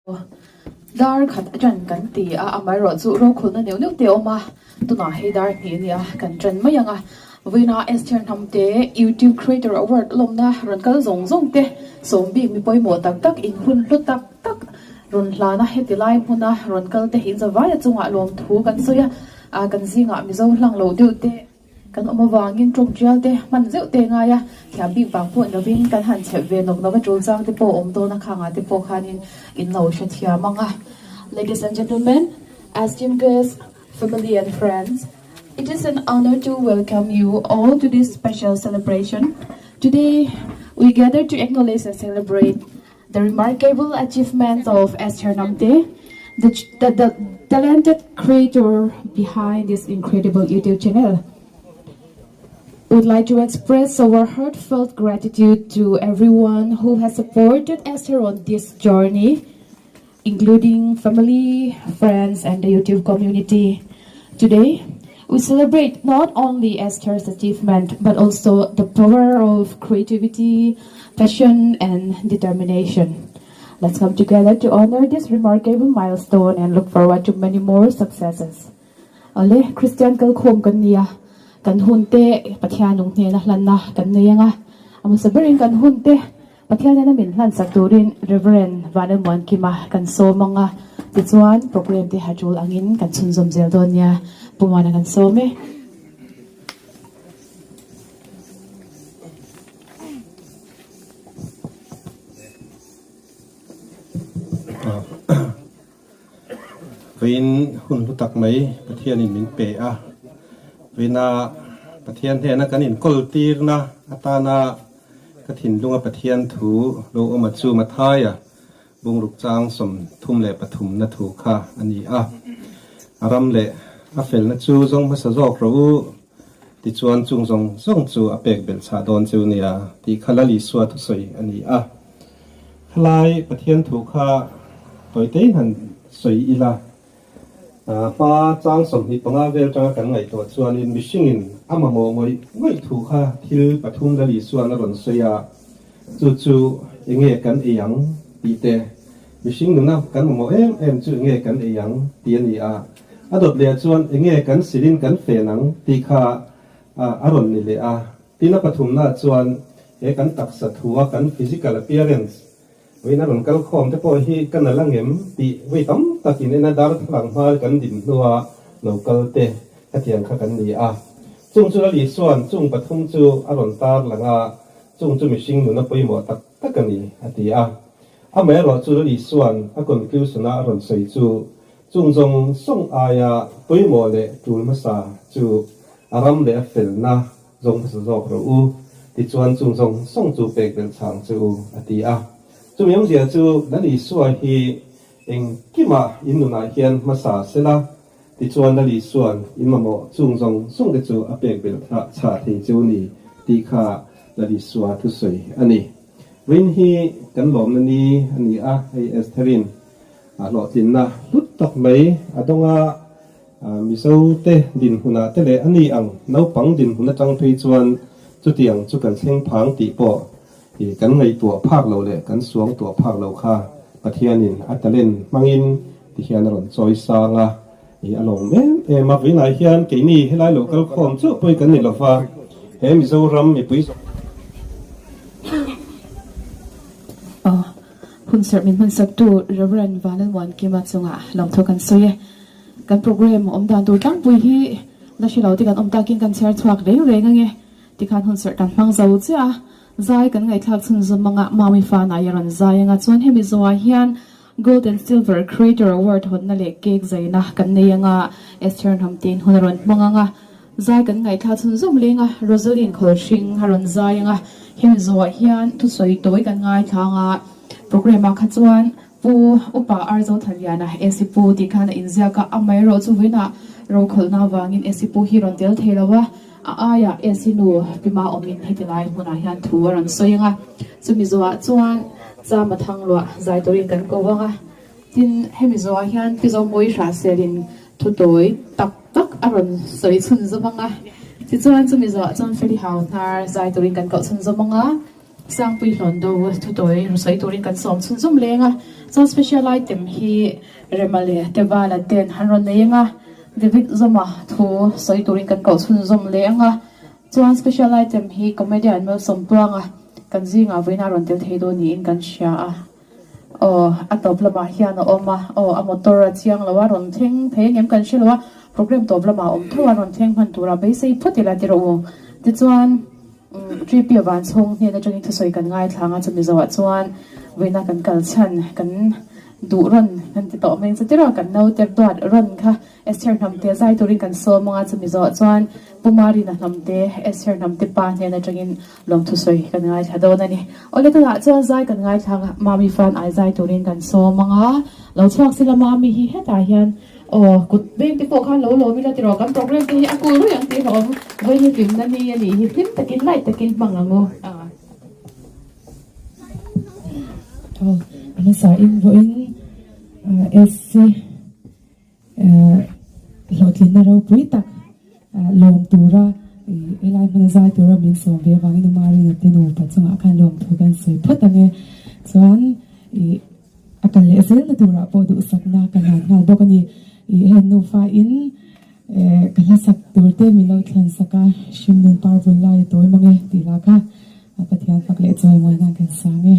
Dar khat a ṭan kan ti a, amaherawh chu rokhawlna neuh neuh te a awm a, tunah hei dar hnih a nia, kan ṭan mai ang a. Vawiina Esther Hnamte YouTube Creator Award lawmna rawn kal zawng zawng te sawm bik mi pawimawh tak tak inhun hlu tak tak rawn hlan a, heti lai hmuna rawn kal te in zavai a chungah lawmthu kan sawi a, kan zingah Mizo hlang lo deuh te. Kan awm avangin tawng tial te hman zeuh te ngai a, thiam bik vang pawh ni lovin kan han chhep ve nawk nawk a tul chang te pawh awm dawn a khangah te pawh khanin in lo hrethiam ang a. Ladies and gentlemen, esteemed guests, family and friends, it is an honor to welcome you all to this special celebration. Today, we gather to acknowledge and celebrate the remarkable achievements of Esther Hnamte, the, the, the talented creator behind this incredible YouTube channel. We'd like to express our heartfelt gratitude to everyone who has supported Esther on this journey, including family, friends, and the YouTube community. Today, we celebrate not only Esther's achievement, but also the power of creativity, passion, and determination. Let's come together to honor this remarkable milestone and look forward to many more successes. Ale, Christian kalkhawm kan nia, kan hun te Pathian nung hnena hlanna kan nei anga, a hmasa berin kan hun te Pathian hnena min hlan sak turin Rev. Vanlalmuankima kan sawm ang a, tichuan program te hatul angin kan chhunzawm zel dawn nia, Pu Muana kan sawm e. Vawiin hun hlu tak mai Pathianin min pe a, vawiina Pathian hnena kan inkawl tirna atana ka thinlunga Pathian thu lo awm a chu Mathaia bungruk chang 33 na thu kha a ni a. A ram leh a felna chu zawng hmasa zawk rawh u, tichuan chung zawng zawng chu a pek belh chhah dawn cheu nia tih kha Lal Isua thusawi a ni a. Khalai Pathian thu kha tawitein han sawi ila, hma chang 25 vel tanga kan ngaihtuah chuanin mihringin a mamawh ngawih ngawih thu kha thil pathum Lal Isuan a rawn sawi a, chu chu enge kan ei ang tih te, mihring nuna kan mamawh em em chu enge kan ei ang tih a ni a, a dawt leh chuan enge kan silin kan fen ang tih kha a rawn ni leh a. Tin a pathumna chuan he kan taksa thua kan physical appearance vawiin a rawn kal khawm te pawh hi ka nalh angem tih vawi tam tak in ena darthlalang hma kan din hnua lo kal te hetiang kha kan ni a. Chung chu Lali chuan chung pathum chu a rawn tar lang a, chung chu mihring nuna pawimawh tak tak a ni a ti a. Amaherawh chu Lali chuan a conclusion a a rawn sawi chu Chung zawng zawng aia pawimawh leh tul hmasa chu a ram leh a felna zawng hmasa zawk rawh u, tichuan chung zawng zawng chu pek belh chang che u, a ti a. Chumi awmzia chu Lal Isua hi engkima in nunah hian hmasa sela, tichuan Lal Isua'n in mamawh chung zawng zawng te chu a pek belh chhah thei che u ni tih kha Lal Isua thusawi a ni. Vawiin hi kan lawmna ni a ni a, hei Estherin A hlawhtlinna hlut tak mai a dawng a, Mizote dinhmunah te leh a ni ang naupang dinhmun atang phei chuan chutiang chu kan thleng phang tih pawh i kan ngaihtuah phak lo leh kan suang tuah phak lo kha Pathianin a talent hmangin ti hian a rawn chawi sang a, i a lawm em em a. Vawiinah hian keini helai lo kal khawm chauh pawh hi kan ni lova, he Mizoram mipui zawng. Hun serh min hmansaktu Rev. Vanlalmuankima chungah lawmthu kan sawi e. Kan program awm dan tur tlangpui hi la hre lo te kan awm takin kan chhiar chhuak reng reng ange. Tikhan hun serh kan hmang zo chiah a, zai kan ngaihthlak chhunzawm anga Mami Fana i a rawn zai anga chuan hemi zawhah hian Gold and Silver Creator Award hawnna leh cake zaina kan nei anga Esther Hnamtein hun a rawn hmang anga zai kan ngaihthlak chhunzawm leng a, Rosaline Khawlhring a rawn zai anga hemi zawhah hian thusawi tawi kan ngaithla anga program ah kha chuan Pu Upa Arzo Thanliana AC Pu tih khan a inziak a, amaherawh chu vawiinah rokhawlhna avangin AC Pu hi rawn tel thei lo a, a aiah AC nu Pima awmin heti lai hmunah hian thu a rawn sawi anga chumi zawhah chuan Chama Thangluah zai turin kan ko vang a, tin hemi zawhah hian Pi Zomawi Hrahselin thu tawi tak tak a rawn sawi chhunzawm ang a, tichuan chumi zawhah chuan Feli Hau hnar zai turin kan koh chhunzawm ang a, Sangpui Hlawn do thu tawi rawn sawi turin kan sawm chhunzawm leng a. Chuan special item hi Rema leh Tevala ten han rawn nei ang a, David Zawma thu sawi turin kan koh chhunzawm leh ang a. Chuan special item hi comedian Malsawmtluanga kan zingah vawiin a rawn tel thei dawn niin kan hria a. Aw, a tawp lamah hian a awm a, aw a motor a chiang lo a, rawn thleng thei ang em kan hre lo a, program tawp lamah a awm tho a, rawn thleng hman tura beisei phawt ila ti rawh u. Tichuan, Tripi a van chhung hnen atangin thusawi kan ngaithla ang a, chumi zoah chuan vawiina kan kal chhan kan duh rawn kan ti tawh mai ang che ti rawh, kan naute duat rawn kha Esther hnamte zai turin kan sawm ang a, chumi zawh chuan Pu Marina hnamte Esther hnamte pa hnen atangin lawmthu sawi kan ngaithla dawn a ni. Awle tunah chuan zai kan ngaithla ang a, Mami fan ai zai turin kan sawm ang a, lo chhuak sila Mami hi hetah hian aw kut beng te pawh khan lo lawm ila tiraw kan program te hi a kul ruih ang tih hlawm vawiin hlimna ni a nih hi hlim takin light takin hmang ang u. Aw a hmasa in vawiin SC. Hlawhtlinna ropui tak lawm tura helai hmuna zai tura min sawm ve avangin Umarina te nupa chungah khan lawmthu kan sawi phawt ang e. Chuan ih a kal leh zelna turah pawh duhsakna ka hlan nghal bawk a ni. Ih heng nufa in ka hla sak tur te min lo thlan sak a, hringnun par vul lai a tawi mang e tih lah kha Pathian fak leh chawimawi nan kan sang e.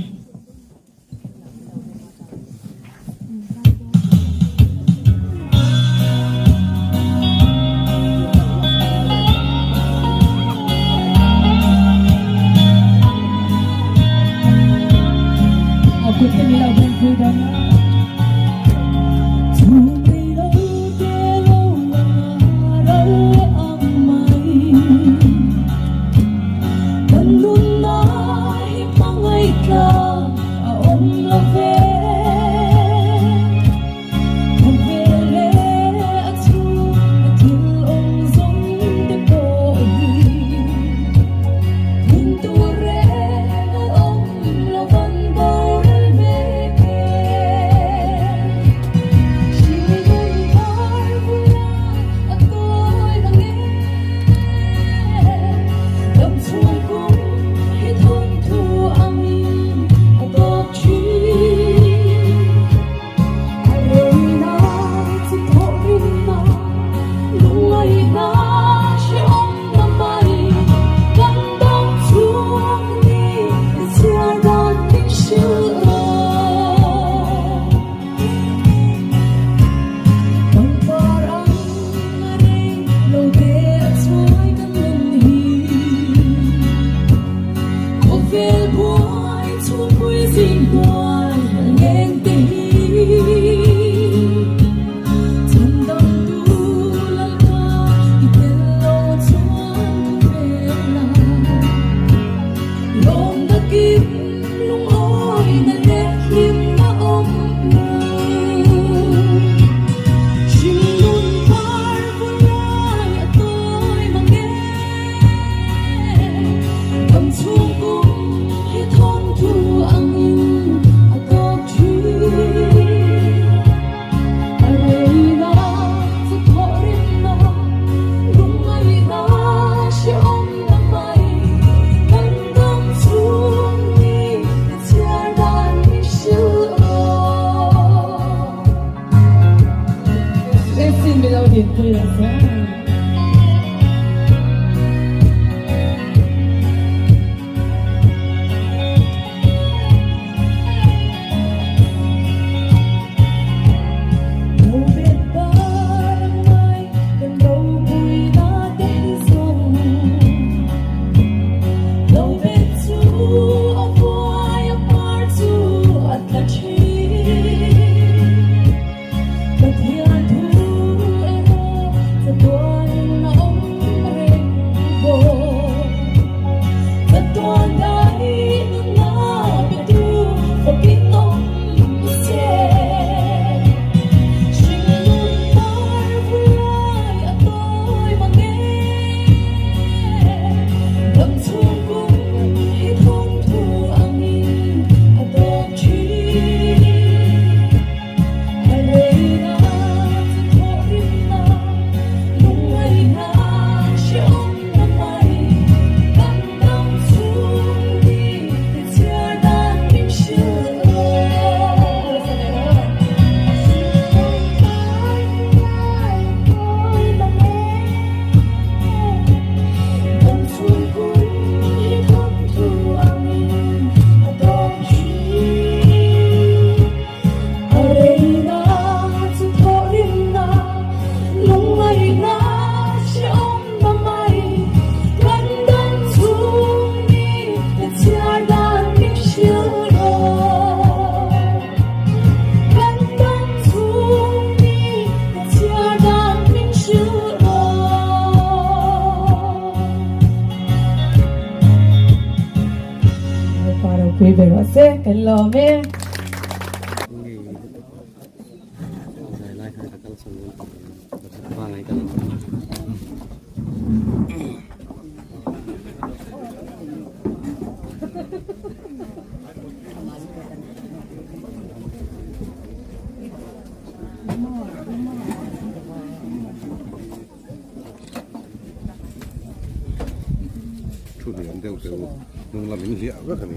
se, kan lawm e. Thu lian deuh te u hnung lam in hliah vek a ni.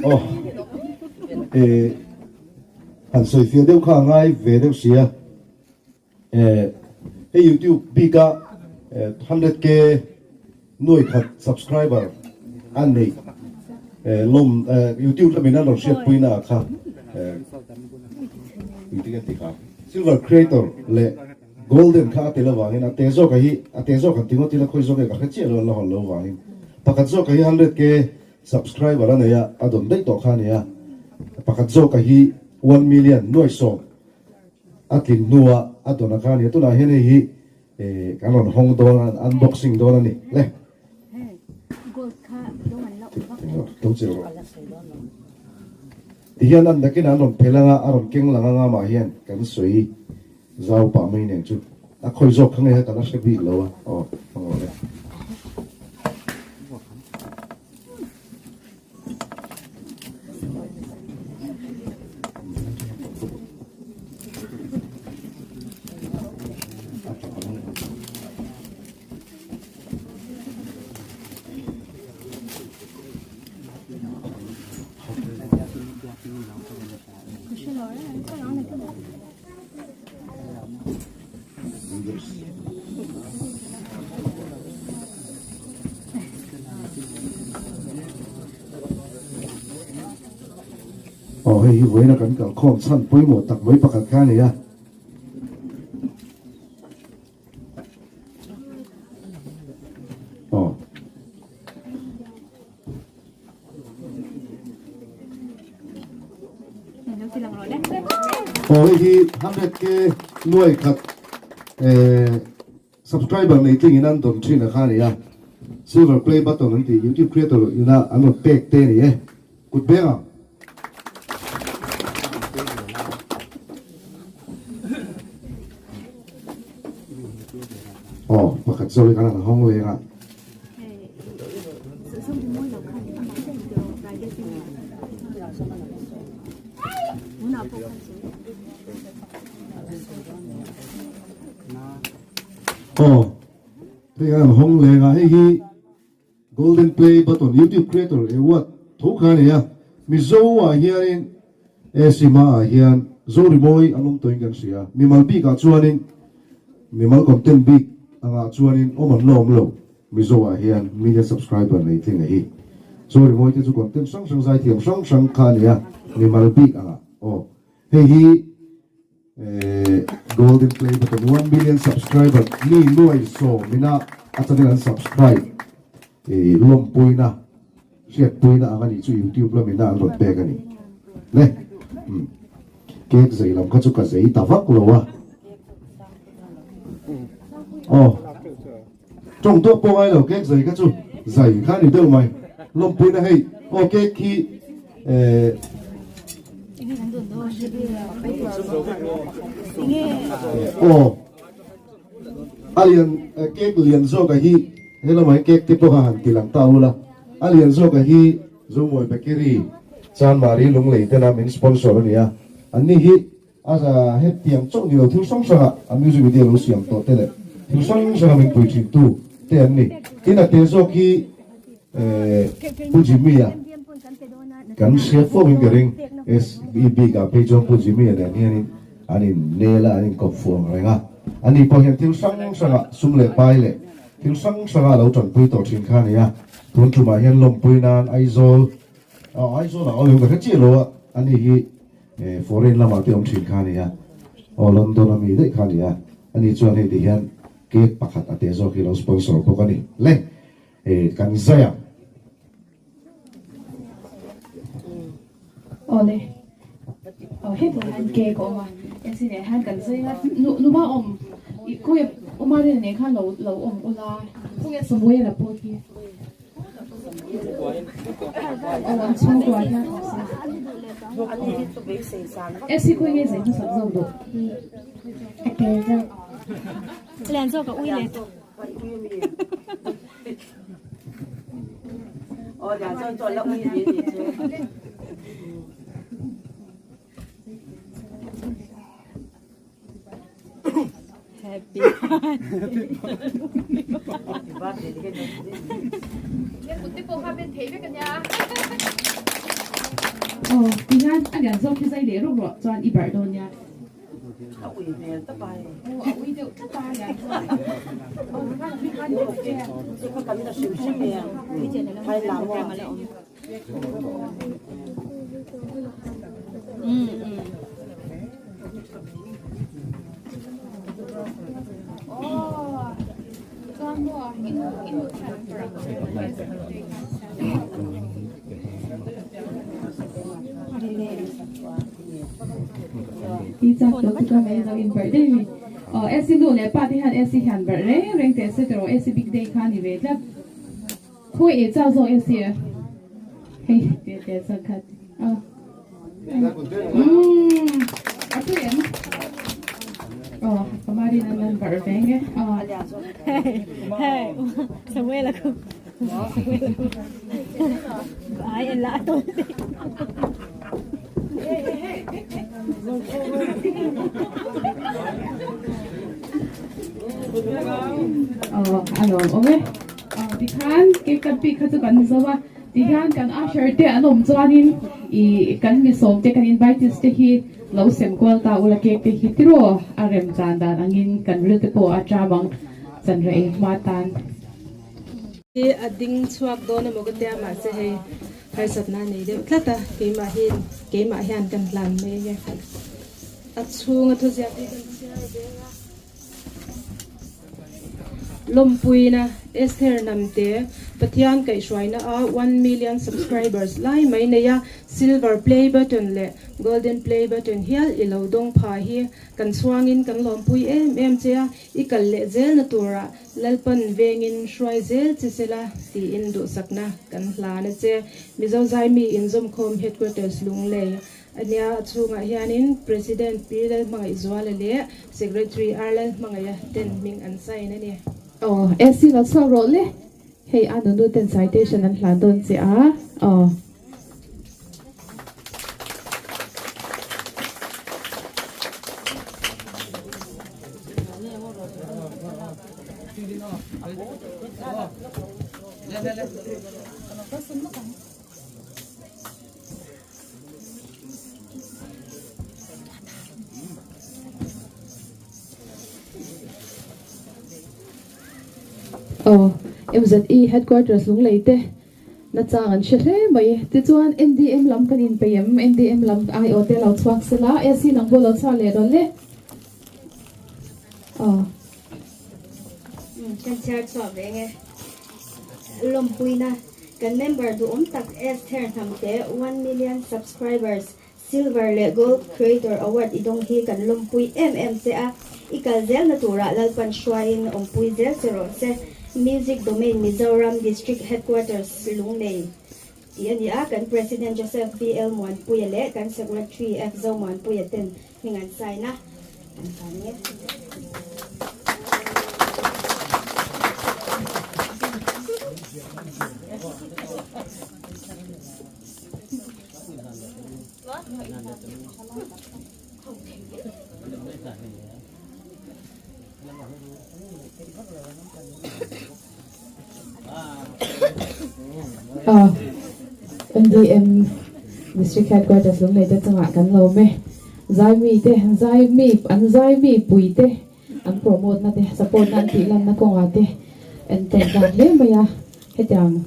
Aw eh han sawi fiah deuh kha a ngai ve deuh sia eh hei youtube bik a 100k nuai khat subscriber a neih eh lawm eh youtube lamin an rawn hriatpui na ah kha eh engtin nge tih kha silver creator leh Golden kha a tel avangin a te zawka hi a te zawk han ti ngawt ila khawi zawk nge ka hre chiah lo an la hawn lo avangin pakhat zawka hi 100k subscriber a nei a a dawn daih tawh kha a ni a pakhat zawka hi 1 million nuaisawm a tlin hnua a dawn a kha a ni a tunah hian hei hi eh kan rawn hawng dawn a unboxing dawn a ni le Tihian an nakin an rawn phel anga a rawn keng lang anga mah hian kan sawi zau pah mai nen chu a khawi zawk kha nge kha ka la hre bik lo a aw hmang rawh le. Aw hei hi vawiina kan kalkhawm chhan pawimawh tak mai pakhat kha a ni a. Aw. Aw hei hi 100k nuai khat eh subscriber nei tling in an dawn thin a kha a ni a. Silver play button an tih YouTube creator ina an rawn pek te a ni e. Kut beng ang. Aw, pakhat zawk hi kan han hawng leng a. Aw, hei kan han hawng leng a, hei hi Golden Play Button YouTube Creator Award tho kha a nei a, Mizo ah hianin Esima ah hian Zorimawi an awm tawhin kan hria, mimal bikah chuanin mimal content bik angah chuanin awm an la awm lo, Mizo ah hian million subscriber nei tling a hi. Zorimawi te chu content hrang hrang zaithiam hrang hrang kha a ni a, mimal bik angah aw hei hi. Golden Play Button 1 million subscriber mi nuai sawmina a channel an subscribe lawmpuina hriatpuina ang a nih chu YouTube lamina an rawn pek a ni le cake zei lam kha chu ka zei ta vak lo a aw tawng duak pawh ngai lo cake zei kha chu zai kha a ni deuh mai lawmpuina hei aw cake khi Aw a lian cake lian zawk a hi he lamah hian cake te pawh kha han ti lang ta ula a lian zawk a hi Zomawi Bakery Chanmari Lunglei tena min sponsor a ni a anni hi A hetiang chauh ni lo thil hrang hranga a music video lo siam tawh te leh thil hrang hranga min pui thin tu te an ni. Tin a te zawk hi Pu Jimmy-a kan hria fo in ka ring. SB bik ah phei chuan Pu Jimmy-a nen hianin an in nel a, an in kawp fuh ang reng a. Ani pawh hian thil hrang hranga sum leh pai leh thil hrang hranga a lo tanpui tawh thin kha a ni a. Tun tumah hian lawmpui nan Aizawl, Aizawl ah awm em ka hre chiah lo a, ani hi Foreign lamah te awm thin kha a ni a, aw London a mi daih kha a ni a, ani chuan hei ti hian cake pakhat a te zawk hi lo sponsor bawk a ni le, kan zai ang. Aw le, aw hetah hian cake a awm a, engtin nge hian kan zai a, nu nu ba awm, i khawi aw. Umarina nen khan lo lo awm ula. Khawnge Samuela pawh hi. Aw an chhungkua hian awm se. Esi khawi nge zai hmasak zawk duh? A tel zawk. Lian zawk a ui leh tawh. Happy Aw tihian a lian zawk hi zai leh rawk rawh chuan i barh dawn nia. A ui hmel tawp a hei. Aw a ui deuh tlat a lian chuan. Aw khan ui khan deuh che. Chu kha kan la hrim hrim e phai lam aw. Ti chak tawh chu ka mai zo in barh daih mai. Aw AC nu leh pa te hian AC hian barh reng reng teh se tawh AC big day kha ni ve tlat. Khawi e chau zawk AC a hei te te chak khat aw. Umm a tui em? Aw Kamari nan nan barh ve nge aw. Hei Samuel a khu Samuel a khu ai en la a tawn te. Aw a lawm awm e. Aw tikhan cake cut bik kha chu kan zo a, tihian kan usher te an awm chuanin ih kan mi sawm te kan invitees te hi lo sem kual ta ula cake te hi tiraw a rem chan dan angin kan ril te pawh a ṭam ang chan reh ei hma tan. Hi a ding chhuak dawn emaw ka tia mahse hei harsatna a nei deuh tlat a keimah hi keimah hian kan hlan mai ange a chhunga thuziak hi kan chhiar ve a. Lawmpuina, Esther Namte, Pathian kaihhruaina a 1 million subscribers lai mai nei a silver play button leh golden play button hial i lo dawng pha hi kan chhuangin kan lawmpui em em che a, i kal leh zelna turah Lalpan vengin hruai zel che sela tiin duhsakna kan hlan a che. Mizo Zaimi Inzawmkhawm Headquarters Lunglei a nia, a chhungah hianin President Pi Lalhmangaihzuala leh Secretary R Lalhmangaiha ten hming an sign a ni. Aw, AC lo chhuak rawh le. Hei a nunu ten citation an hlan dawn che a, aw. Aw, MZE headquarters Lunglei te Nachang an hre hle mai. Tichuan NDM lam kan inpeih em? NDM lam aiawh te lo chhuak sela, AC nang pawh lo chhuak leh dawn le. Aw. Kan chhiar chhuak ve nge. Lawmpuina, Kan member duhawm tak Esther Hnamte 1 million subscribers Silver leh Gold Creator Award i dawng hi kan lawmpui em em che a, i kal zelna turah Lalpan hruaiin awmpui zel che rawh se. Music Domain Mizoram District Headquarters Lunglei tih a ni a, kan President Joseph BL Muanpuia leh kan Secretary F Zomuanpuia ten hming an sign a, an hlan e. NDM District Headquarters Lunglei te chungah kan lo awm e. Zaimi te, zaimi an zaimi pui te an promote na te support na an tih lanna kawngah te entawn tlak hle mai a hetiang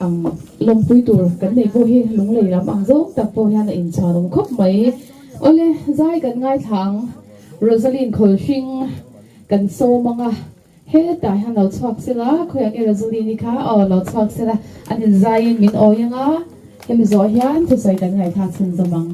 Ang lawmpui tur kan neih pawh hi lunglei lam ang zawng tak pawh hian a inchhuan awm khawp mai. Awle, zai kan ngaithla ang. Rosaline Khawlhring kan sawm ang a, hetah hian lo chhuak sela, khawiah nge Rosaline-i kha? Aw, lo chhuak sela, an inzaiin min awi ang a, hemi zawh hian thusawi kan ngaihthlak chhunzawm ang.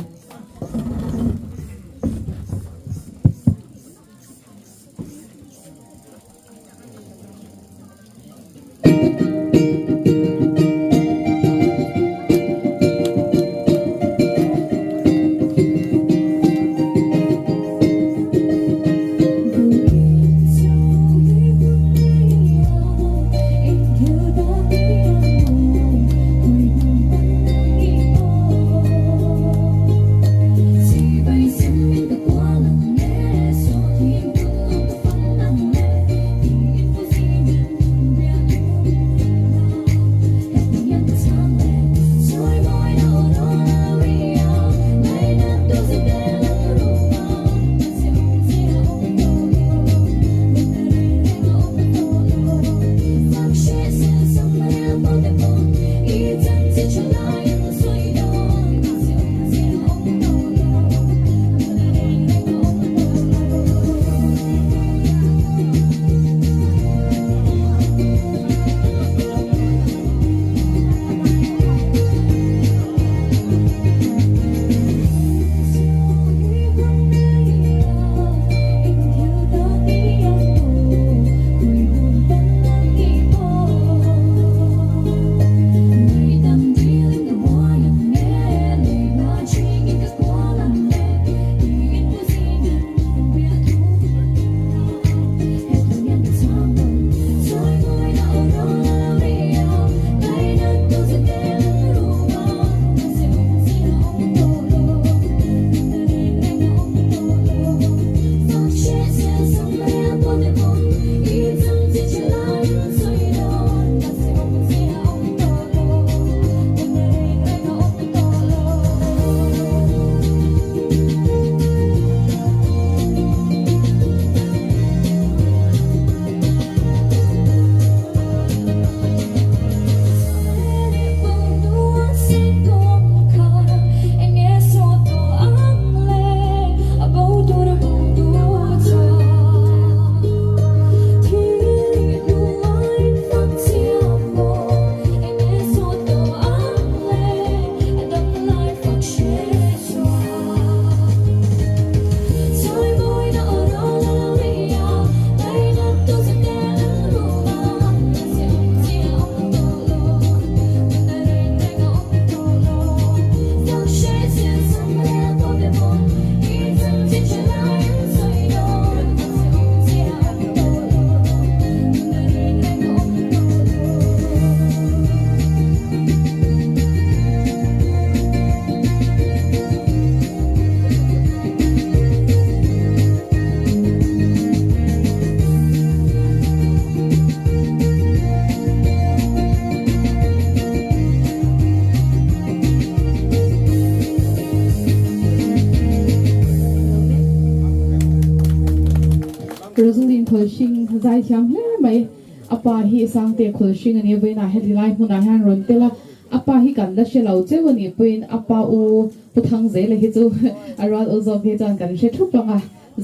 Rosaline Khawlhring zaithiam hle mai. A pa hi Sangte Khawlhring a nia vawiinah heti lai hmunah hian rawn tel a, a pa hi kan la hre lo cheu a nih pawhin a pa u Pu Thangzela hi chu a rual u zawk hi chuan kan hre thup ang a,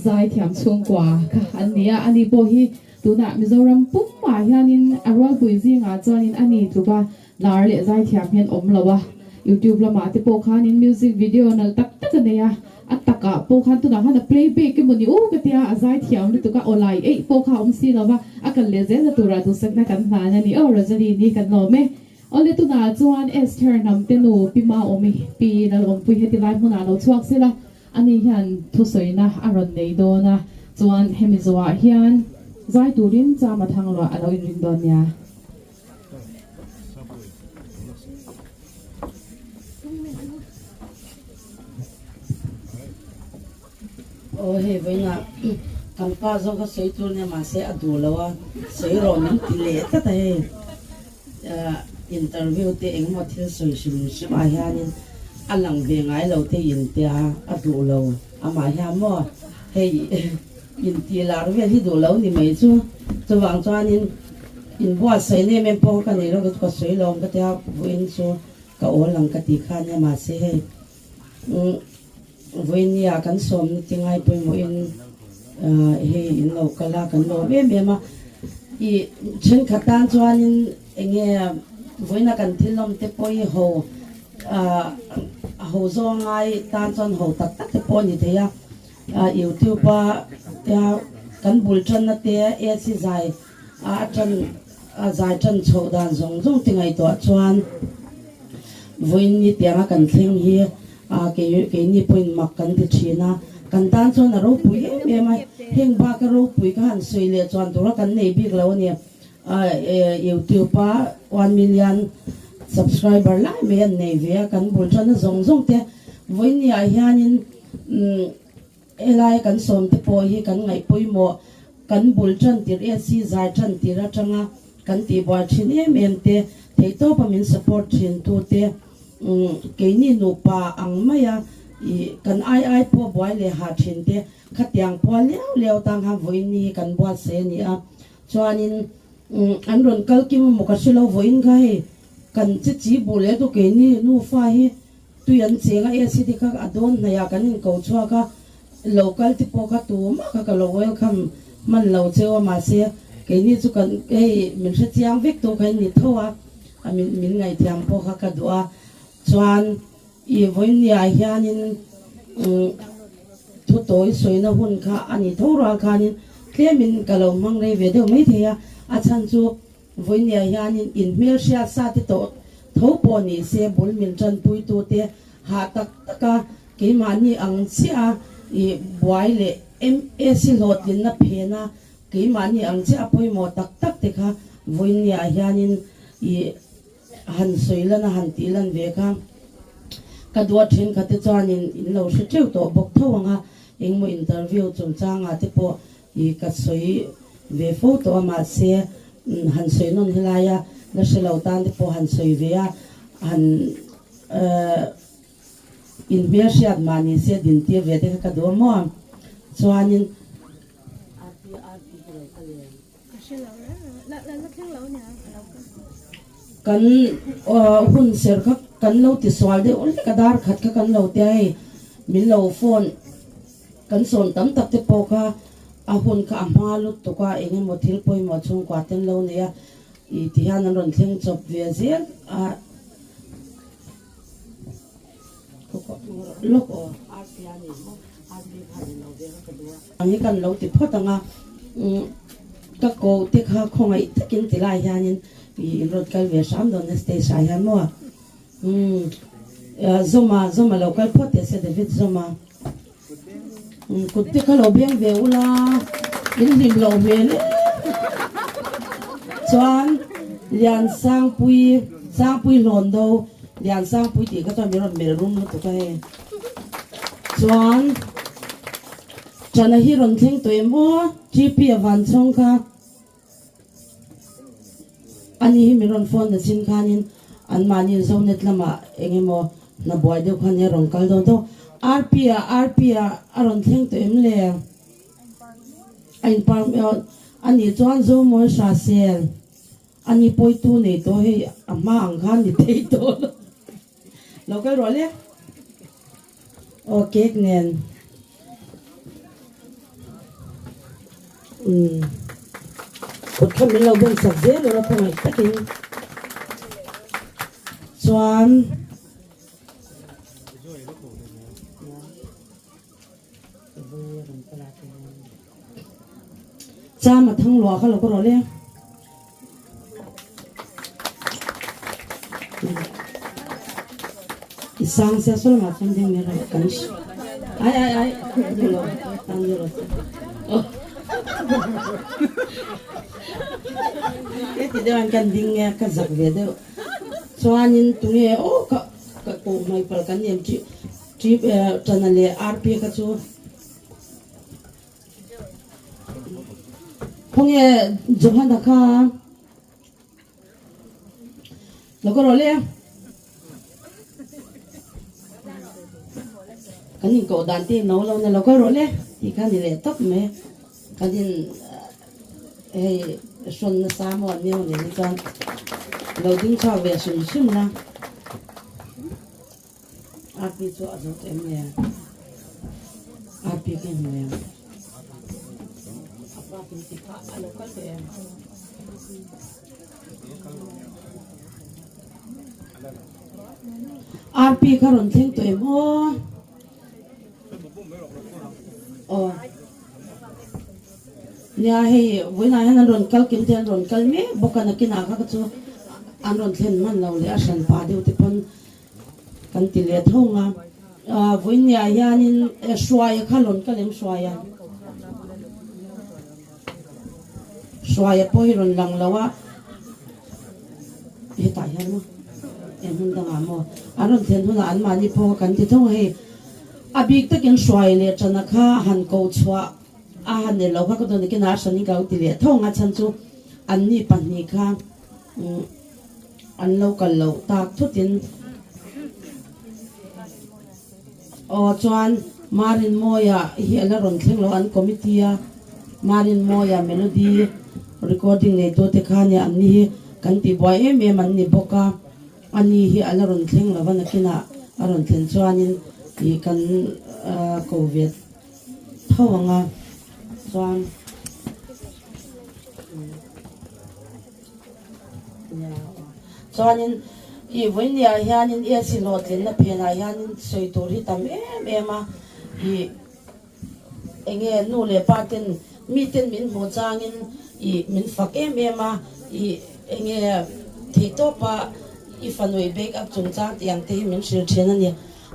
zaithiam chhungkua kha an ni a, ani pawh hi tunah Mizoram pumah hianin a rualpui zingah chuanin a ni tluk a, Lar leh zaithiam hian awm lo a, YouTube lamah te pawh khanin music video nalh tak tak a nei a, a takah pawh khan tunah khan a playback emaw ni u ka tia, a zaithiam lutuk a, aw lai eih pawh kha a awm si lo va, a kal leh zelna turah duhsakna kan hlan a ni aw Rosaline hi kan lawm e. Awle tunah chuan Esther hnamte nu Pi Maawmi Pi Lalawmpui heti lai hmunah lo chhuak sela, ani hian thusawina a rawn nei dawn a, chuan hemi zawhah hian zai turin Chama Thangluah a lo inring dawn nia. Aw hei vawiinah kan pa zawk a sawi tur nia mahse a duh lo a, sawi rawh min ti leh tlat a hei interview te engemaw thil sawi hrim hrim ah hianin a lang ve ngai lo te in tia a duh lo amah hian maw hei Intih lar vel hi duh lo ni mai chu. Chuvang chuanin inbuatsaih na em em pawh ka nei lo ka sawi lo ang ka tia vawiin chu ka awl ang ka ti kha nia mahse hei vawiin nia kan sawmna ti ngai pawimawhin hei in lo kal a kan lawm em em a i thenkhat tan chuanin enge vawiina kan thil awm te pawh hi ho a ho zawng ngai tan chuan ho tak tak te pawh a ni thei a. Youtube a tia kan bul tanna te AC zai a tan a zai tan chhoh dan zawng zawng te ngaihtuah chuan vawiin ni tianga kan thleng hi a kei keini pawhin mak kan ti thin a, kan tan chuan a ropui em em a, heng baka ropui ka han sawi leh chuan tura kan nei bik lo a ni. Youtube a 1 million subscriber lai mai an nei ve a, kan bul tanna zawng zawng te vawiin ni ah hianin. Umm helai kan sawm te pawh hi kan ngaih pawimawh, kan bul tan tir e si zai tan tir atanga kan tihbuai thin em em te, theihtawp a min support thin tu te, umm keini nupa ang maia ih kan ai ai pawh buai leh hah thin te, khatiang pual liau liau tang khan vawiin ni hi kan buatsaih a ni a, chuanin umm an rawn kal kim emaw ka hrelo vawiin kha hei kan che chi buh leh tu keini nufa hi Tui an cheng a, acid kha a dawn hnaih ah kan inko chhuak a, lo kal te pawh kha tumah kha ka lo welcome hman lo cheu a, mahse keini chu kan hei min hre chiang vek tu kha in ni tho a, a min min ngaihthiam pawh kha ka duh a, chuan i vawiin ah hianin umm thu tawi sawina hun kha a ni tho rual khanin tlemin ka lo hmang rei ve deuh maithei a, a chhan chu Vawinia hianin inhmelhriat sa te tawh tho pawh ni se bul min tanpuitute hah tak taka keimahni ang chiah a i buai leh MAC hlawhtlinna phena keimahni ang chiah a pawimawh tak tak te kha vawinia hianin i han sawi lan a han tih lan ve kha ka duat thenkhat te chuanin in lo hre teuh tawh bawk tho ang a, engmaw interview chungchangah te pawh I ka sawi ve fo tawh a mahse han sawi nawn helai a la hre lo tan te pawh han sawi ve a han inhmel hriat mah ni se din tir ve te kha ka duh a maw chuanin kan hun ser kha kan lo ti sual deuh lek a dar khat kha kan lo tia hei min lo phone Kan sawn tam tak te pawh kha a hun kha a hma lutuk a, eng emaw thil pawimawh chhungkua ten lo nei a, ih ti hian an rawn thleng chawp ve zel a. Lawk aw. Ang hi kan lo ti phawt ang a, ka ko te kha khawngaih takin ti lai hianin ih in rawn kal ve hram dawn a stage ah hian maw. Umm Zawma Zawma lo kal phawt teh se David Zawma. Kut te kha lo beng ve ula in hlim loh hmel em chuan Liansangpui Sangpui hlawn do Liansangpui tih kha chuan min rawn melh rum lutuk a hei chuan Chana hi rawn thleng tawh em aw GP a van chhawng kha. Ani hi min rawn phone na chin khanin anmahni Zonet lamah eng emaw hna buai deuh khan hi a rawn kal dawn tho. RP ah RP ah a rawn thleng tawh em le? A in par a nih chuan Zomawi Hrahsel a ni pawitu nei tawh hei a hma ang khan ni thei tawh lo. Lo kal rawh le. Aw cake nen. Umm kut kha min lo bun sak zel ula khawngaih takin chuan Cham a thang luah kha lo ka rawh le. I sang sia saw lamah chuan ding mai rawh kan ai ai ai duh lo tan ni rawh se. He ti deuh an kan ding nge ka zak ve deuh. Chuanin tunge aw ka ka koh hmai pal kan nem chi chi tana leh RP kha chu Khawnge Johana kha lo ka rawh le a. Kan inkoh dan te no lo na lo ka rawh le tih kha ni leh tawp mai. Kan in hei hrawn nasa maw an nia nen hi chuan lo ding chhuak ve hrim hrim la. RP chu a zo tawh em le? RP ka hmu em? A pa pin ti kha a lo kal tawh em? RP kha rawn thleng tawh em aw? Aw. Nia hei vawiinah hian an rawn kal kim te an rawn kal mek bawk a nakinah kha ka chu an rawn thlen hman lo leh a hran pah deuh te pawn Kan ti leh thung a, vawiinniah hianin Hruaia kha rawn kal em Hruaia? Hruaia pawh hi rawn lang lo a, hetah hian maw eng hmun dangah maw an rawn thlen hunah anmahni pawh kan ti thung a hei a bik takin Hruaia leh Ṭana kha han koh chhuah a han ni lo kha ka dawn nakinah a hranin ka lo ti leh thung a chhan chu anni pahnih kha An lo kal loh tak thutin aw chuan Marin Mawia hi a la rawn thleng lo an committee a Marin Mawia melody recording neitu te kha nia an ni hi kan tih buai em em an ni bawk a ani hi a la rawn thleng lo va nakinah a rawn thlen chuanin ih kan ko ve tho ang a chuan. Chuanin i vawinia hianin i a hlawhtlinna phenah hianin sawi tur hi tam em em a, i enge nu leh pa ten miten min hmuh changin i min fak em em a, i enge theihtawpa i fanu i bake up chungchang tih ang te hi min hrilh thin a ni.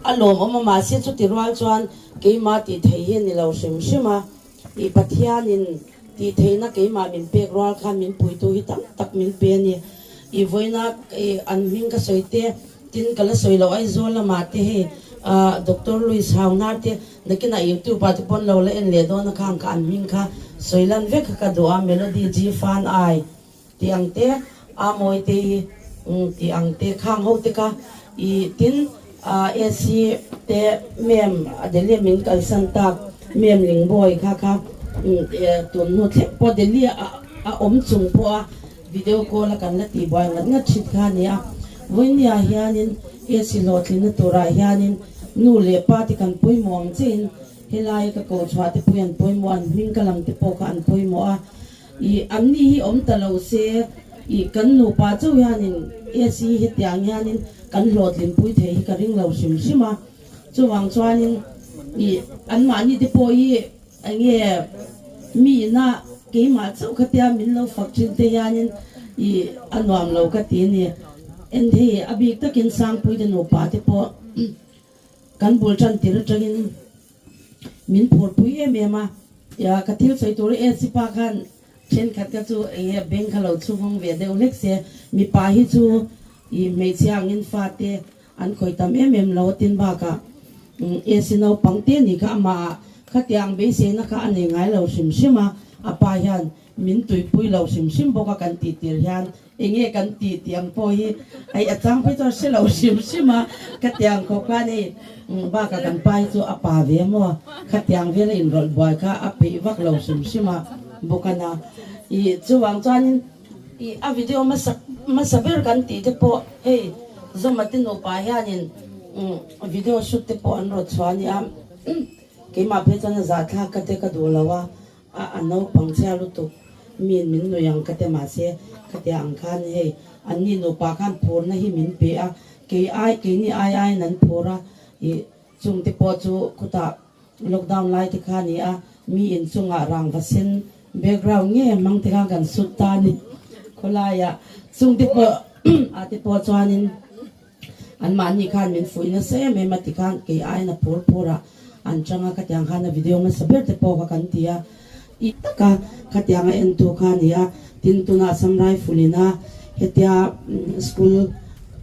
A lawmawm a mahse chuti rual chuan keimah tih theih hi a ni lo hrim hrim a, i Pathianin Tih theihna keimah min pek rual khan min puitu hi tam tak min pe a ni. I vawiina i an hming ka sawi te, tin ka la sawi loh Aizawl lamah te hei Doctor Louis Hauhnar te nakinah YouTube ah te pawn lo la en leh dawn a khang kha an hming kha sawi lan vek kha ka duh a, Melody G Fan I tih ang te, Amawi te hi tih ang te khang ho te kha i tin AC te mem Delhi min kalsan tak mem Lingbawi kha kha tun hnu thleng pawh Delhi a awm chung pawha video call a kan la tih buai ngat ngat thin kha a ni a. Vawinia hianin AC hlawhtlinna turah hianin nu leh pa te kan pawimawh ang chiahin helai ka ko chhuah te pawh hi an pawimawh a, an hming ka lam te pawh kha an pawimawh a. Ih, anni hi awm ta lo se, ih, kan nupa chauh hianin AC hetiang hianin kan hlawhtlinpui thei hi ka ring lo hrim hrim a. Chuvang chuanin, ih, anmahni te pawh hi eng nge mi ina keimah chauh khatia min lo fak thin te hianin, ih, a nuam lo ka ti a ni. En hei, a bik takin Sangpuite nupa te pawh kan bul tan tir atangin Min phurpui em em a, ia ka thil sawi tur hi AC pa khan thenkhat kha chu eng nge bank kha lo chhuvawng ve deuh hlek se, mipa hi chu ih hmeichhia angin fate an khawih tam em em lo a tin bakah AC naupang te nih kha amah ah khatiang beiseina kha a nei ngai lo hrim hrim a. A pa hian min tuipui lo hrim hrim bawk a kan tih tir hian enge kan tih tih ang pawh hi hei a chang phei chuan hre lo hrim hrim a, khatiang khawp khan hei bakah kan pa hi chu a pa ve maw khatiang vel a inrawlh buai kha a peih vak lo hrim hrim a bawk a na. Ih chuvang chuanin ih a video hmasa hmasa ber kan tih te pawh hei Zawmate nupa hianin video shoot te pawh an rawt chhuah a nia. Keimah phei chuan a zahthlak ka te ka duh lo a, a a naupang chhia lutuk miin min nui ang ka te mahse khatia ang khan hei anni nupa khan phurna hi min pe a, kei ai keini ai aiin an phur a, ih chung te pawh chu khutah lockdown lai te kha a ni a, mi inchungah rangva sen background nge hmang te khan kan sut ta a ni khawlaiah chung te pawh ah te pawh chuanin. Anmahni khan min fuih nasa em em a ti khan kei aiin a phur phur a, an chang a, khatiang khan a video hmasa ber te pawh kha kan ti a, i tak a, khatiang a entu kha a ni a, tin tunah Assam Rifle in a hetia school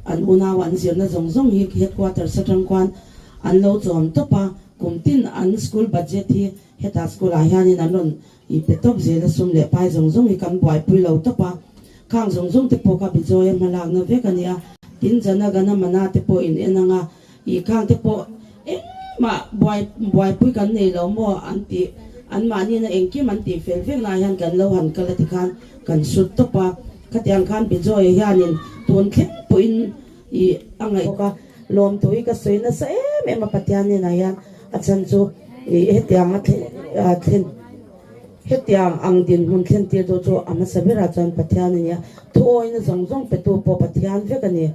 an unau an zirna zawng zawng hi headquarters atang khuan an lo chawm tawp a, kum tin an school budget hi hetah school ah hianin an rawn I pe tawp zel a sum leh pai zawng zawng hi kan buaipui lo tawp a, khang zawng zawng te pawh kha Bijoy a hmalakna vek a nia, tin Jana Gana Mana te pawh in en ang a, i khang te pawh engmah buai buaipui kan nei lo maw an tih an mahni na engkim an tih fel vek na hian kan lo han kal a tikhan kan sut tawp a, khatiang khan Bijoy a hianin tun thleng pawhin i a ngaih bawk a, lawmthu hi ka sawi nasa em em a Pathian hnenah hian a chhan chu i hetiang a thlen hetiang ang dinhmun thlen tir duh chu a hmasa berah chuan Pathian a ni a, thuawina zawng zawng petu pawh Pathian vek a ni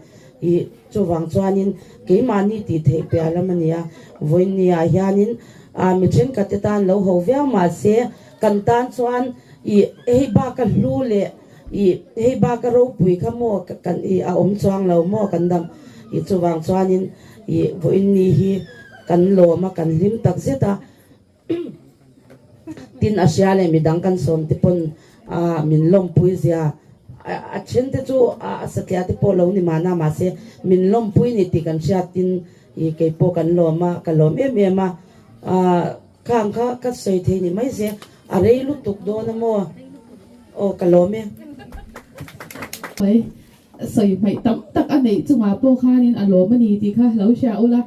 i chuvang chuanin keimahni tih theih piah lam a ni a, vawiinniah hianin mi thenkhat te tan lo ho viau mahse kan tan chuan i hei baka hlu leh I hei bak a ropui kha maw kan i a awm chuang lo maw kan dam i chuvang chuanin i vawiin ni hi kan lawm a kan hlim tak zet a tin a hria leh midang kan sawm te pawn a min lawmpui zia a then te chu a satliah te pawh lo ni mahna mahse min lawmpui ni tih kan hriat tin i keipawh kan lawm a ka lawm em em a Khang kha ka sawi thei ni mai se, a rei lutuk dawn a maw? Aw ka lawm e. Mai sawi hmaih tam tak a neih chungah pawh khanin a lawm a ni tih kha lo hria ula,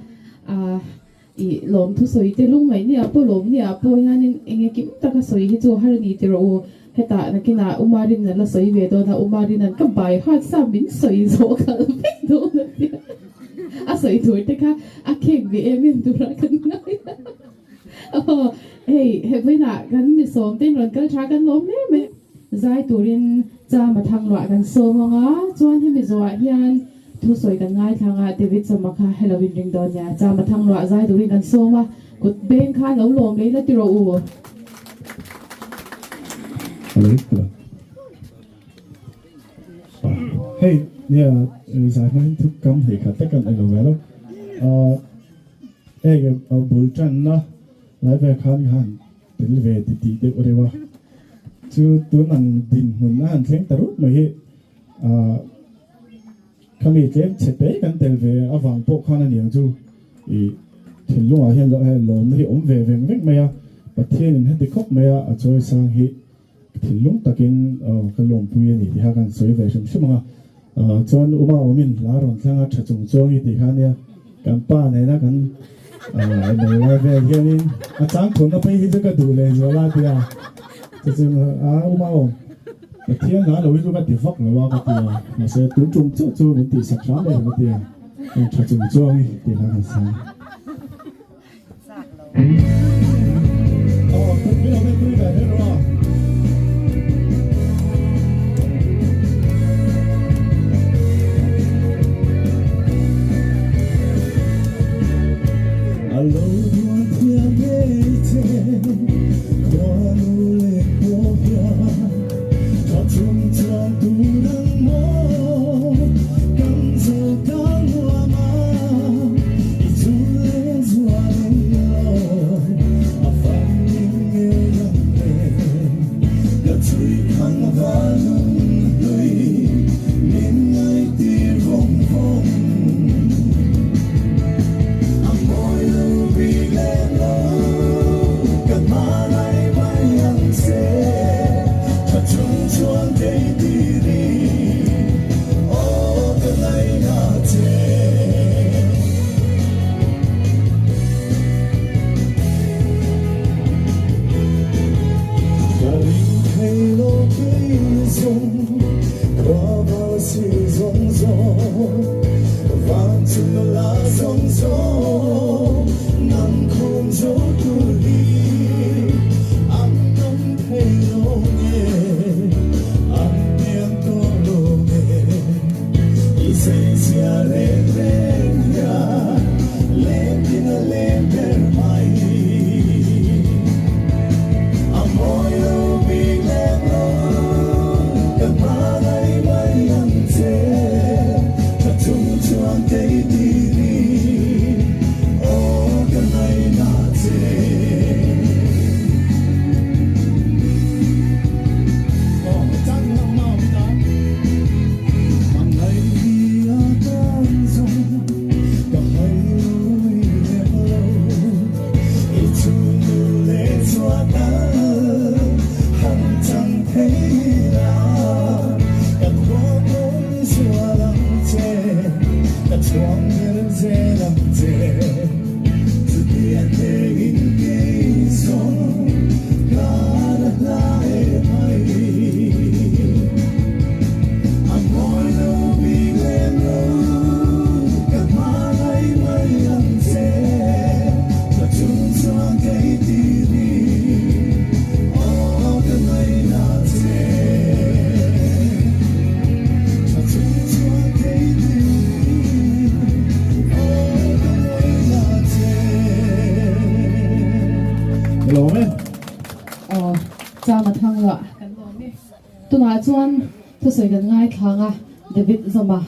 ah i lawm thusawi te lung ngaih ni ah pawh lawm ni ah pawh hianin enge kim taka sawi hi chu har a ni ti rawh u. Hetah nakinah Umarin an la sawi ve dawn a, Umarin an ka by heart sa min sawi zawh khalh vek dawn a tia. A sawi tur te kha a khek ve em em tura kan ngai a. Aw hei he vawiinah kan mi sawm ten rawn kal tha kan lawm hle mai. Zai turin chama thang luah kan sawm ang a, chuan hemi zawhah hian thusawi kan ngaithlang a, David Chama kha hello in ring dawn nia, chama thang luah zai turin kan sawm a, kut beng kha lo lawm leh la ti rawh u. Hello hello. Hei nia zai hmain thuk kam hei khat tak kan elo ve lo. Hei a bul tanna lai vel khan ka han tel ve ti tih deuh reuh a, chu tun ang dinhmun a han thleng ta rup mai hi ah khami tlem chhe te kan tel ve avang pawh khan a niang chu ih thinlungah hian lawmna hi awm ve veng vek mai a, Pathianin heti khawp mai a a chawi sang hi Thinlung takin ka lawmpui a ni tih kha kan sawi ve hrim hrim ang a, chuan Uma awmin hla rawn thleng a tha chung chuang i tih kha nia kan pa nena kan lo lai vel hianin a chang thunna phei hi chu ka duh leh zual a tia chu chu a Uma awm Pathian hla lo hi chu ka ti vak lo a ka ti a mahse tun tum chiah chu min tihsak hram leh ka ti a tha chung chuang i tih hla kan sawi. Aw, Chama Thangluah kan lawm e. Tunah chuan thusawi kan ngaithlang a, David Zoma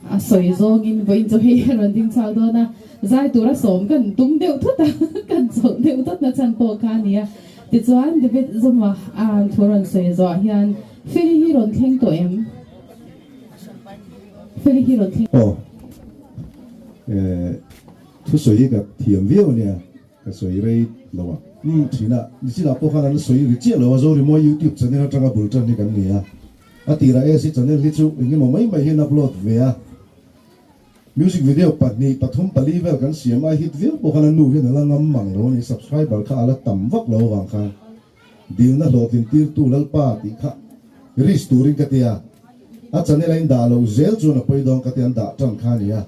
a sawi zawngin vawiin chu hei a rawn ding chhuak dawn a, zai tura sawm kan tum deuh thut a, kan chawlh deuh thut na chhan pawh kha a ni a. Tichuan David Zoma a thu rawn sawi zawh hian Feli hi rawn thleng tawh em? Feli hi rawn thleng. Aw, eh, thusawi hi ka thiam viau a nia. Ka sawi rei lo a. Umm thin a, nichina pawh khan an la sawi ri chiah lo a, Zorimawi YouTube channel atanga bul tan hi kan ni a. A tirah AC channel hi chu eng emaw mai mai hian upload ve a. Music video pahnih, pathum, pali vel kan siam a, hit viau pawh khan a nu hian a la ngam mang lo a ni, subscriber kha a la tam vak lo avang khan dilna hlawhtlin tirtu Lalpa tih kha risk turin ka ti a. A channel a indah loh zel chuan a pawi dawn ka ti, an dah tan kha a ni a.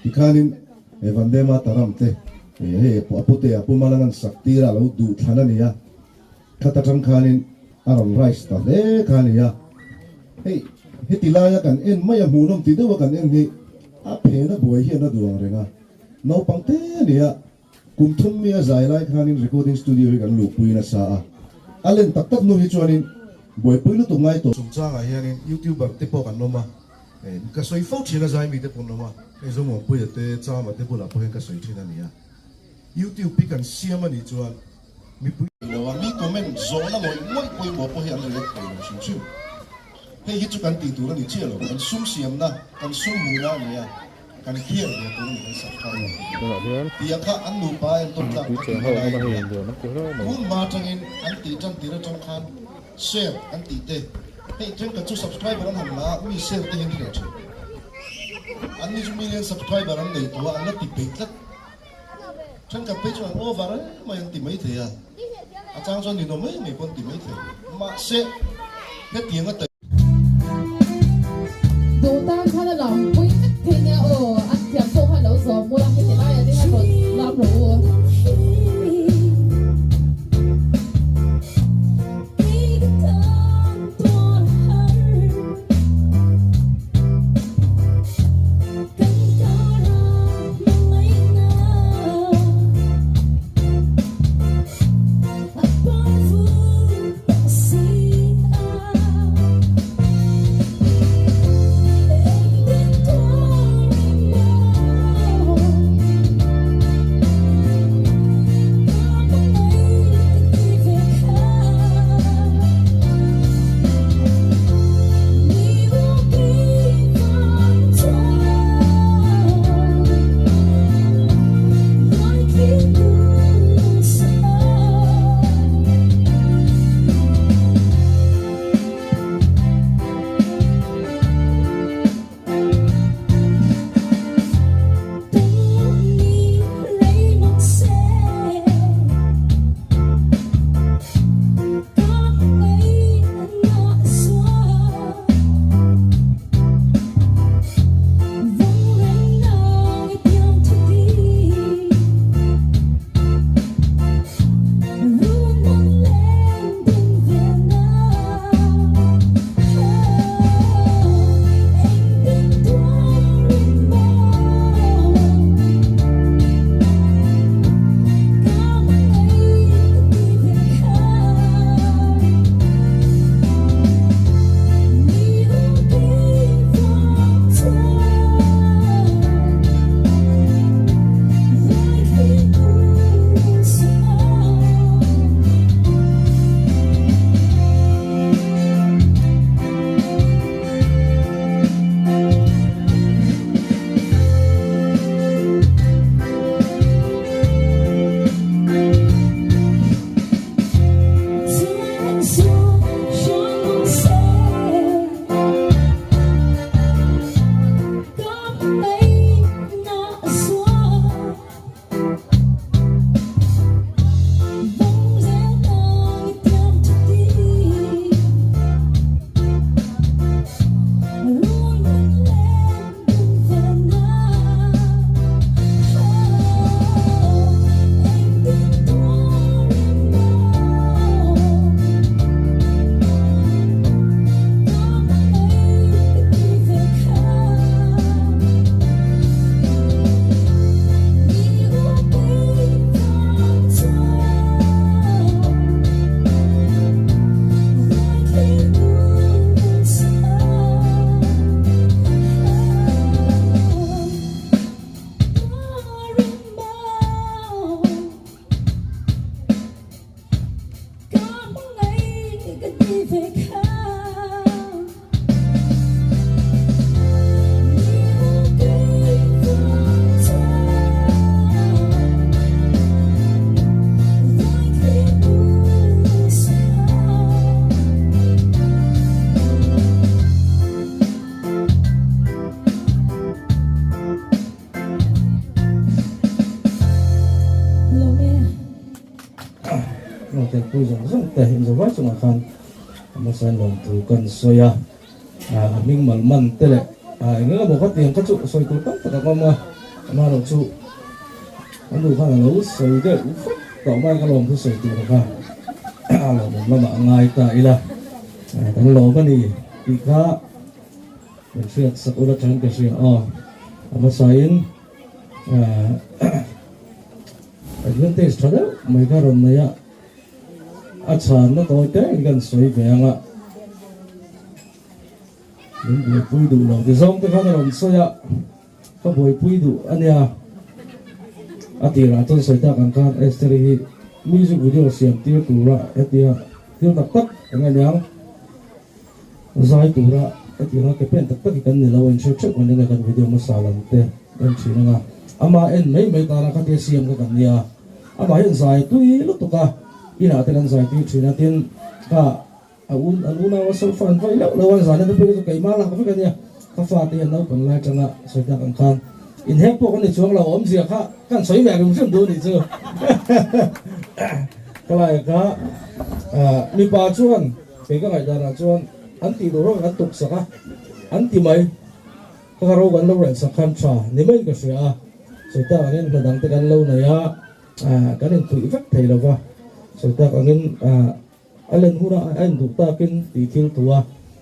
Tikhanin he Vandema Taram te hei a pute a puma la ngan sak tir a lo duh thlan a ni a, khat atang khanin a rawn rise ta hle kha a ni a. Hei heti laia kan en mai a hmuhnawm ti deuha kan en hi a phena buai hian a duh ang reng a, naupang te a ni a, kum thum mi a zai lai khanin recording studio hi kan luhpui nasa a, a len tak tak hnu hi chuanin buaipui lutuk ngai tawh. Chungchangah hianin youtuber te pawh kan awm a. Ka sawi fo thin a zai mite pawh an awm a, hei Zawmuanpuia te, Chama te bulah pawh hian ka sawi thin a ni a. YouTube hi kan siam a nih chuan mipui lo a, mi comment zawhna ngawih ngawih pawimawh pawh hi an react thei lo hrim hrim. Hei hi chu kan tih tur a ni chiah lo, kan sum siamna, kan sum hmuhna a ni a, kan clear ve tur a ni kan subscriber te hi. Tia kha an nupa a entawn tlak ka tihna lai a ni a. Tun hma atangin an tih tan tir atang khan Share an tih te, hei thenkhat chu subscriber an han la a, mi share te hi an hreh thin. An ni chu million subscriber an nei tawh a, an la ti peih tlat. Thenkhat phei chuan an over em mai an ti mai thei a, a chang chuan ninawm mai mai pawh an ti mai thei. Mahse, hetiang a. Duh tan khan a lam pui vek thei nia aw, a thiam pawh khan lo zawm mul a, heti laiah te hian rawn lam rawh u. telpui zawng zawng te inzawhvai chungah khan hmasain lawmthu kan sawi a, a hming mal man te leh eng eng emaw khatiang kha chu sawi tur tam tak a awm a, amaherawhchu a nu khan a lo sawi deuh vek tawh mai ka lawmthu sawi tur kha a lawmawm lamah a ngai ta ila kan lawm a ni tih kha kan hriat sak ula than ka hria a, a hmasain Advantage tha deuh mai kha rawn nei a, a chhanna tawi te in kan sawi ve ang a, min buaipui duh lo ti zawng te khan a rawn sawi a, ka buaipui duh a nia, a tirah chuan sawi tak ang khan Esther-i hi music video siam tir tura hetia thil tak tak eng nge niang zai tura hetianga ke pen tak tak hi kan ni lo a inhriat theuh kan ring a kan video hmasa lam te en thin anga ama en mai mai tana khatia siam kha kan nia amah hian zai tui lutuk a inah te kan zai tui thin a tin kha a un an unau a solfa an vaih loh loh a zan te phei chu keimah lak vek ania ka fate hian naupang lai tanga sawi tak ang khan inhek pawh kan ni chuang lo awmzia kha kan sawi ve rum hrim duh a nih chu ka lai kha mipa chuan Kei ka ngaihdanah chuan an tih duh rawk an tuk sak a, an ti mai. Ka ka ro kan lo rel sak khan tha ni maiin ka hria a, sawi tak angin hna dang te kan lo nei a, kan inpuih vek thei lo va, sawi tak angin a len huna a induh takin tih thil tu a,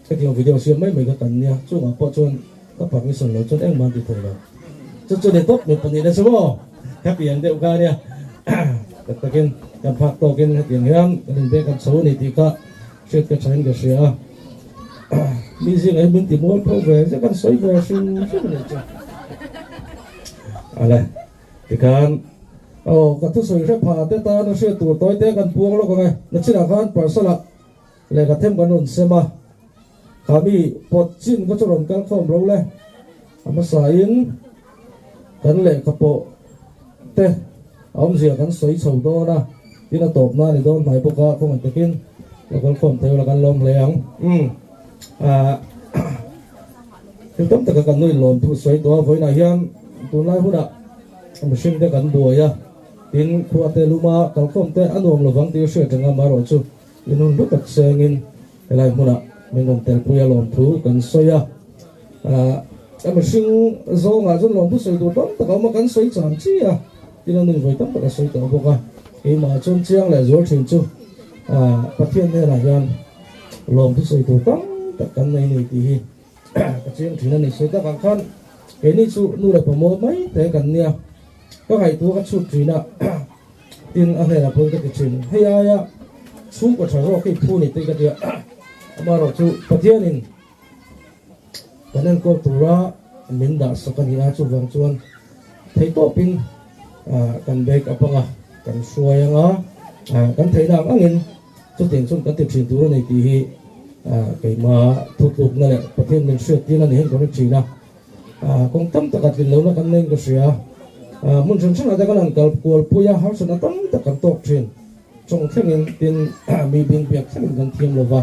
hetiang video siam mai mai kha kan nia, chungah pawh chuan ka permission lo chuan engmah an ti thei lo. Chu chu ni tawp mi pahnih na chu maw? Ka pian deuh kha ania. Tak takin kan phak tawkin hetiang hian kan inbek an chho a ni tih kha hriat ka thain ka hria a. Mi zingah hian min ti mual pho ve zek an sawi ve hrim hrim a nih chu. Ale tikhan aw ka thusawi hre pha te tana hriat tur tawi te kan puang lawk ang e. Nachinah khan parcel ah Lehkha them kan rawn sem a, kha mi pawt chin kha chu rawn kal khawm ro le. A hmasain kan lehkha pawh te a awmzia kan sawi chho dawn a, tin a tawp na a ni dawn hnai bawk a, khawngaih takin lo kal khawm thei ula kan lawm hle ang. Umm ah thil tam taka kan nuin lawm thu sawi tawh a, vawiinah hian tunlai hunah mihring te kan buai a, tin khua te luma kalkhawm te a nuam lovang tih a hriat reng a, amaherawhchu I nun hlu tak sengin helai hmunah min rawn telpui a lawmthu kan sawi a. A mihring zawngah chuan lawmthu sawi tur tam tak a awm a, kan sawi cham chi a, tin a nun vawi tam tak a sawi tawh bawk a. Keimah chuan chiang leh zual thin chu Pathian hnenah hian lawmthu sawi tur tam tak kan nei ni tih hi ka chiang thin a ni. Sawi takah khan keini chu nu leh pawmawh mai te kan nia, ka ngaihtuah ka chhut thin a. Tin, a hnenah pawhin ka ti thin, hei aia chhungkaw tha zawk hi phu ni tih ka ti a, amaherawh chu Pathianin kan enkawl tura min dah sak a ni a, chuvang chuan theihtawpin kan bag a panga kan hruai anga kan theihna ang angin chutiang chuan kan ti thin tur a ni tih hi keimah thutlukna leh Pathian min hriattirna ni hian ka hre thin a. Kawng tam taka tlin lohna kan nei in ka hria. Hmun hran hranah te kan han kal kual pui a, harsatna tam tak kan tawk thin. Chawng thlengin tin mi bing biak thlengin kan thiam lo va,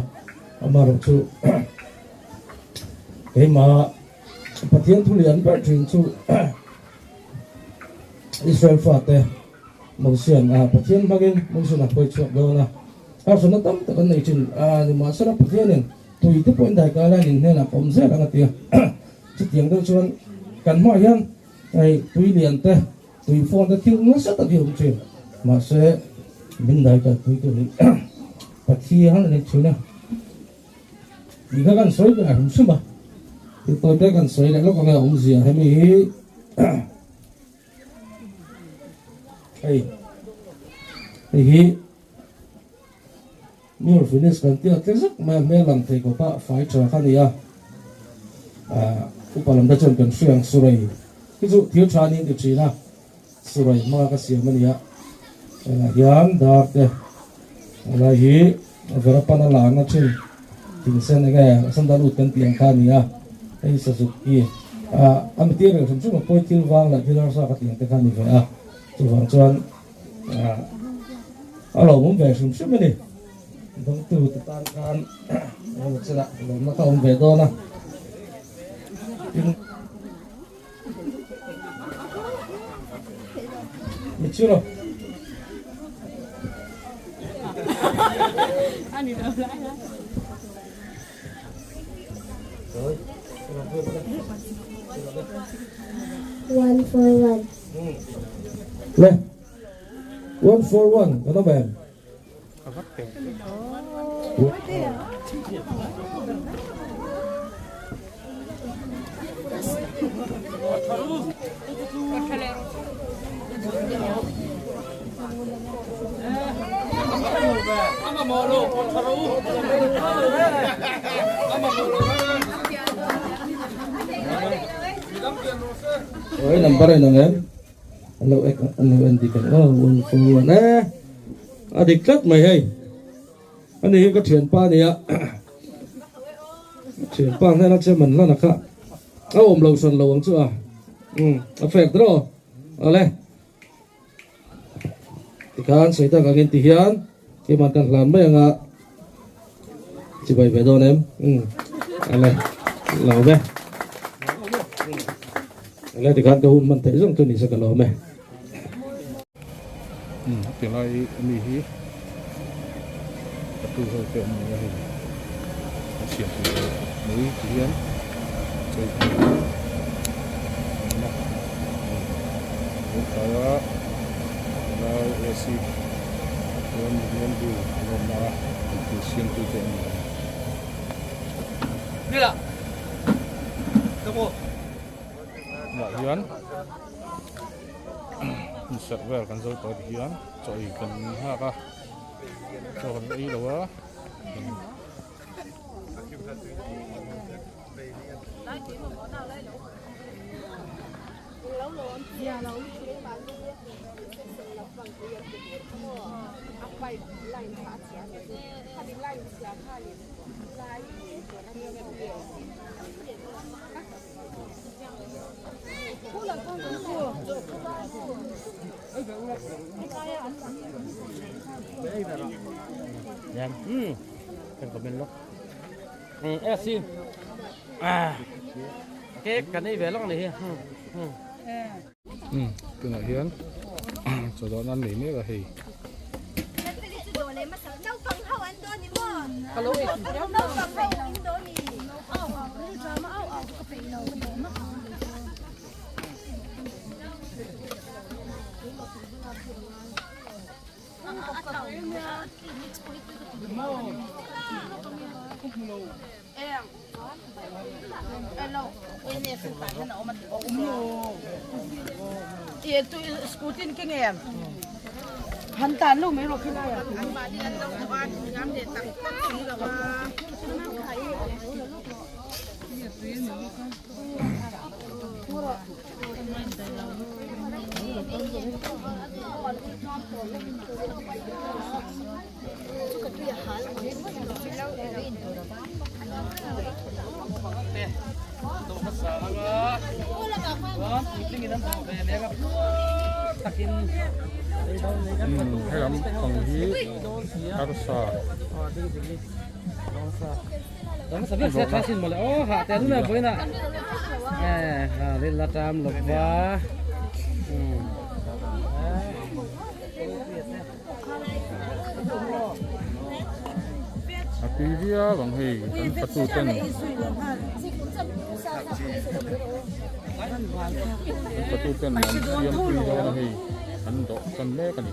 amaherawh chu keimah Pathian thu lian ber thin chu Israel fate Mosian Pathian hmangin Mosian a hruai chhuak dawn a, harsatna tam tak an nei thin. Nimahsela Pathianin Tui te pawhin dai kai laiin hnenah ka awm zel ang a ti a. Chutiang deuh chuan kan hmaah hian hei tui lian te, tui fawn te thil nasa tak hi a awm thin. Mahse min dai kai pui tur hi Pathian a ni thin a. Tih kha kan sawi ve a hrim hrim a. Thil tawi te kan sawi leh lawk ang e a awmzia hemi hi. Hei hei hi. Mirror finish kan tia tle zak mai a, hmel lang thei khawp a fai tha kha a ni a, ah upa lam te chuan kan hria ang surai hi chu thil tha niin ti thin a, surai hma ka siam a ni a, helaiah hian dar te helai hi vera pana larna thin thingsen eng nge sandalwood kan tih ang kha a ni a, hei sazuk hi ah a material hrim hrim a pawi thil vang leh thil harsa ka tih ang te kha a ni ve a, chuvang chuan. A lawmawm ve hrim hrim a ni. Dawngtu te tan khan engemaw chenah lawmna kha a awm ve dawn a. Tin, Michiro. One four one. Le 141 kan awm em? Oi number in ang em? An lo ek an lo en dik ang aw 141 e a dik tlat mai hei. Ani hi ka thianpa a nia thianpa hnena che man hlan a kha a awm lo hran lo ang chu a um a fek draw ale tikhan sawi tak angin ti hian keimah kan hlan mai anga chibai ve dawn em um ale lo ve ale tikhan ka hun hman theih zawng chu ni se ka lawm e. Umm tilai ami hi tattoo ho te an ni a hei an siam tur leh mai ti hian chei an awm a hei tlaia helai ac chuan million view an awmna a intur siamtu te an ni a. Tunah hian. Insert vel kan zo tawh tihian chaw ei kan nghak a chaw kan ei lo a. Tunah hian chawlh an nei mek a hei. Helam pang hi arsa A tui viau ang hei kan fatu ten kan fatu ten an siam tui dawn a hei an dawh tan mek a ni.